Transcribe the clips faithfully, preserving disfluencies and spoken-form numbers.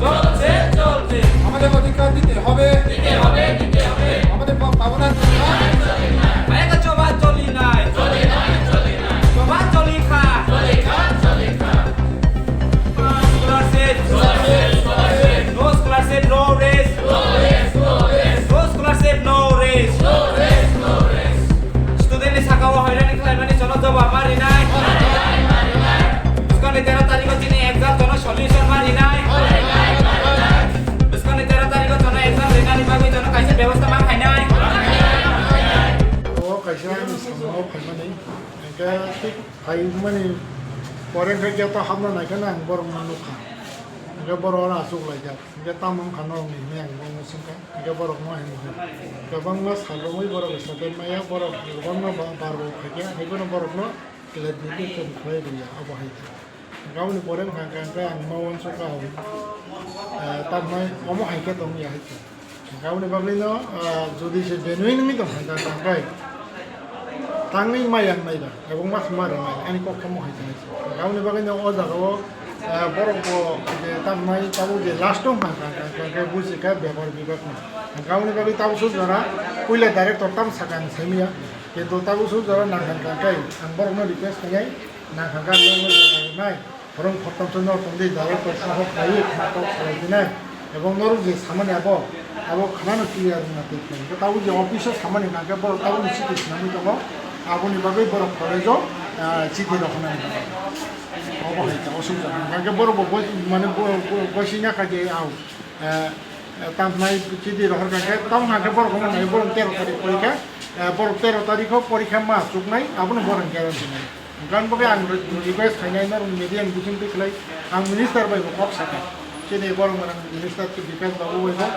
চলছে, চলছে। আমাদের অধিকার দিতে হবে। দিতে হবে, দিতে হবে। আমাদের পা-, পাওনার অধিকার। ভাইয়েরা, চোবা চলি নাই। চলি নাই, চলি নাই। চোবা চলি খা। চলি খা, চলি খা। Scholarship। Scholarship, scholarship। No scholarship, no rest। No rest, no rest। No scholarship, no rest। No rest, no rest। Student ni saka o hoirani khlaimani jono jawab ma rinai. Bwskangni tero tarikh o chini exam jono solution ma rinai. Bwskangni tero tarikh o jono exam rinani bagwi jono kaisa bebosta ma khainai. O kaisa ani samung o phaimani, hingkhe thik phaimani pore hingkhe gate o hapna naikheno ang borokno nukha, hingkhe borok oro achuk laijak. Hingke tamo wngkha norokni hwnwi ang bo muchungkha. Hingke borokno hwnwi kwbangma sal romwi borok resettlement maya, borok kwbangma ba-, barbo phaikha, haiphano borokno clarification khlai rwya, obo hai khe. Hingke aboni pore wngkha hingke ang ma uansukha, eh, tamhinai omo hai khe tongya hai khe. Hingke aboni bagwino, ah, jodi se genuine wngwi tongkha hingke ang tangkhe tangwi maya wngnai ba, ebong mas ma rwnai, ani kok khe mohai tongnai se. Aboni bagwi no o jaga o, eh, borok bo je tamnai tabuk je last o hwnka hwnka hwnka hwnka hwnka buji kha bepar bibak no. Hwnka aboni bagwi tabuk suk jora puila director tam saka ang saimaya. Kintu tabuk suk jora nang hwnka hwnka ang borok no request khainai, nang hwnka ang no jaga rwnai. Borok khoroktham se no tongdi, director saha khlaiwi khna kok salai dinai. Ebong norok je samani abo, abo khnano clear wngna twi khlai. Hwnkhe tabuk je office o samani hwnkhe borok tabukni chiti swnamwi tongo. Aboni bagwi borok college o, ah, chiti rok hwnani. Obo hai ta osuk jak. Hwnkhe borok bo boi, mane bo, bo, boisingya kha je au, eh, eh, tamhnai chiti rohor kha khe, tamo hwnkhe borok omo nai borok tero tarikh porikha, eh, borok tero tarikh o porikha ma chuknai, abono borok guarantee nai. Gan bagwi ang re-, request khainai norok media ni bising twi khlai, ang minister bai bo kok sakha. Chini borok gwnang minister khe Bikash Babu bai bo,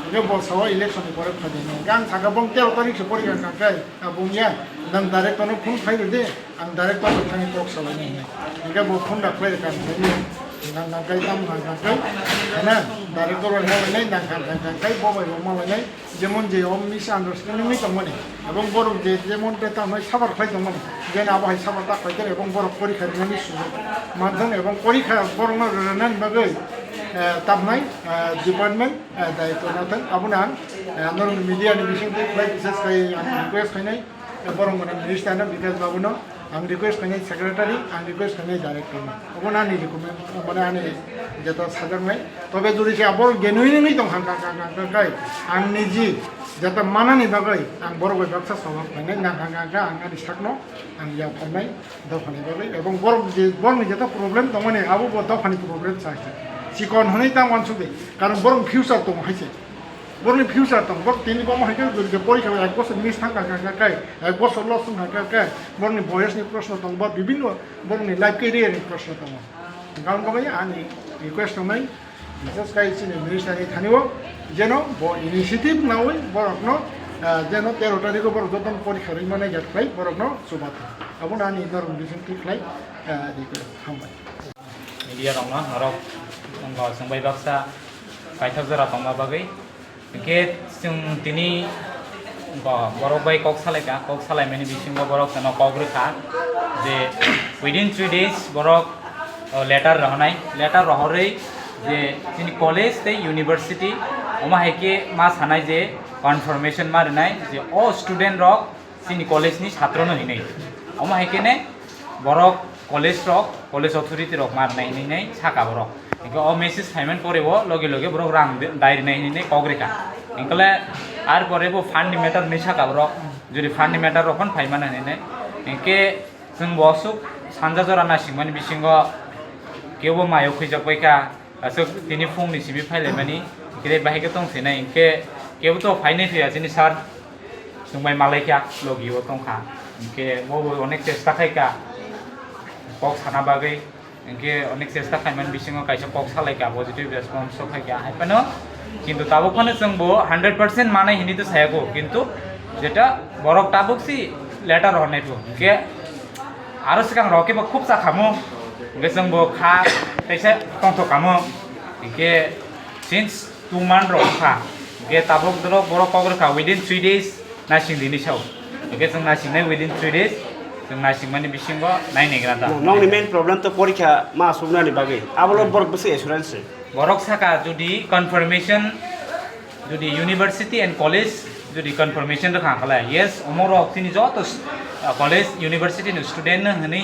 hwnkhe bo sao election ni pore phaidi hinwi. Hwnkhe ang sakha bong tero tarikh se porikha hwnkha khe, abong ya, nang director no phone khai rwdi, ang director bai thangwi kok salainai hinwi. Hwnkhe bo phone da khlai rwkha ang saimanya, nang nang khai tamo nang nang khai, hana, director bai malainai, nang kha nang kha khai, bo bai bo malainai. Jemon je o misunderstanding wngwi tongmani, ebong borok je jemon te tamo hai suffer khlai tongmani, jeni abo hai suffer ta khlai khe ebong borok porikha rinani sujuk manthang, ebong porikha borokno rwnani bagwi, eh, tamnai, eh, department, eh, daitw nathang. Abono ang, eh, norok media ni bising twi khlai bises khai ang request khainai. Borok mane minister no Bikash Babu no ang request khainai, secretary ang request khainai, director no. Obo no ani recommend, mane ani jeta sajaknai. Tobe jodi se abo genuine wngwi tong kha, kha, kha, kha, kha, kha, ang niji jeta manani bagwi ang borok bai baksa swbang khainai, nang kha, kha, kha, ang ani sakno ang yapharnai dophani bagwi. Ebong borok je, borokni jeta problem tongmani abo bo dophani problem sa se. Chikon hwnwi tamo uansuk di, karon borok future tongo hai se. Borokni future tong, borok tini bomo hai khe jodi khe porikha bai ek bosor miss thang kha kha kha khe, ek bosor loss wng kha kha khe, borokni boyes ni proshno tong, ba bibhinno borokni life career ni proshno tongo. Hwnkhe aboni bagwi ani request tongnai, bises khai chini minister ni thani o, jeno bo initiative naui borokno, ah, jeno tero tarikh o borok jotono porikha rwi mani jak khlai borokno chubathang. Abono ani norok bising twi khlai, ah, request. Hambai. Media rokno norok wngkha chwngbai baksa kaithok jora tongma bagwi. Hwnkhe chwng tini bo-, borok bai kok salaikha, kok salaimani bisingo borok chwngno kok rwkha je within three days borok, o, letter rohornai, letter rohorwi je chini college tei university omo hai khe ma sanai je confirmation ma rwnai je o student rok chini college ni satro no hinwi. Omo hai khe ne borok college rok, college authority rok ma rwnai hinwi nai saka borok. Hingke o message phaimani pore o loge loge borok rang de-, dai rwnai hinwi nai kok rwkha. Hingkhe le ar pore bo fund ni matter hinwi saka borok, jodi fund ni matter rok phano phaimani hinwi nai. Hingke chwng bo aswk sanja jora naisingmani bisingo kebo mayo khwijak bai kha. Aswk tini phungni simi phailaimani, hingke bahai khe tong sinai, hingke kebo to phainai phiya chini sir, chwng bai malai kha, logi o tong kha, hingke bo bo onek chesta khai kha, kok sana bagwi, hingke onek chesta khaimani bisingo kaisa kok salai kha, positive response o khai kha, hai phano, kintu tabuk phano chwng bo hundred percent manai hinwi to saya kho, kintu jeta borok tabuk si letter hor nai pho, hingke aro swkang rok khe bo khub cha khamu, hingke chwng bo kha teisa tongthok khamu, hingke since two month rok kha, hingke tabuk borok, borok kok rwkha within three days naising dini sao, hingke chwng naising nai within three days, chwng naising mani bisingo nai negra da. Nokni main problem to porikha ma asuknani bagwi, abo lo borok bwswk assurance se. Borok saka jodi confirmation, jodi university and college jodi confirmation rwkha hwnkhe, yes, omorok chini joto s-, ah, college, university ni student no hwnwi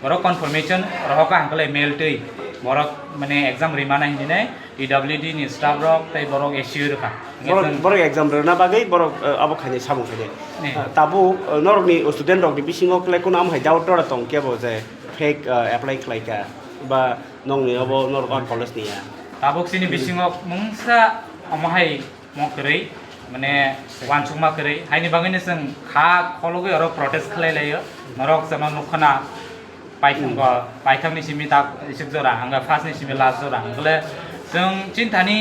borok confirmation rohorkha hwnkhe mail twi borok mane exam rimana hinwi nai P W D ni staff rok tei borok S C U rwkha. Borok, borok exam rwna bagwi borok, eh, abo khainai samung khainai. Ne. Eh, tabuk, eh, norokni student rokni bisingo kle kono amo hai doubt tora tong kebo je fake, eh, apply khlaika ba nongni obo norok o college ni ya. Tabuk chini bisingo mungsa omo hai mo kwrwi, mane wansukma kwrwi, haini bagwino chwng kha khologwi oro protest khlai laio. Norok chwngno nukhana paithang, hmm, paithangni simi tak isuk jora, hwnga first ni simi last jora. Hwngle chwng chini thani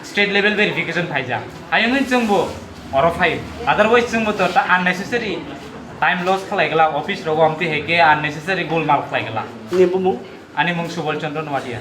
state level verification phaijak. Hayungni chwngbo oro phai. Otherwise chwngbo to ta unnecessary time loss khlai gala, office rogo amtwi hai khe unnecessary golmal khlai gala. Ni bumung? Ani mung Subal Chandra Noatia.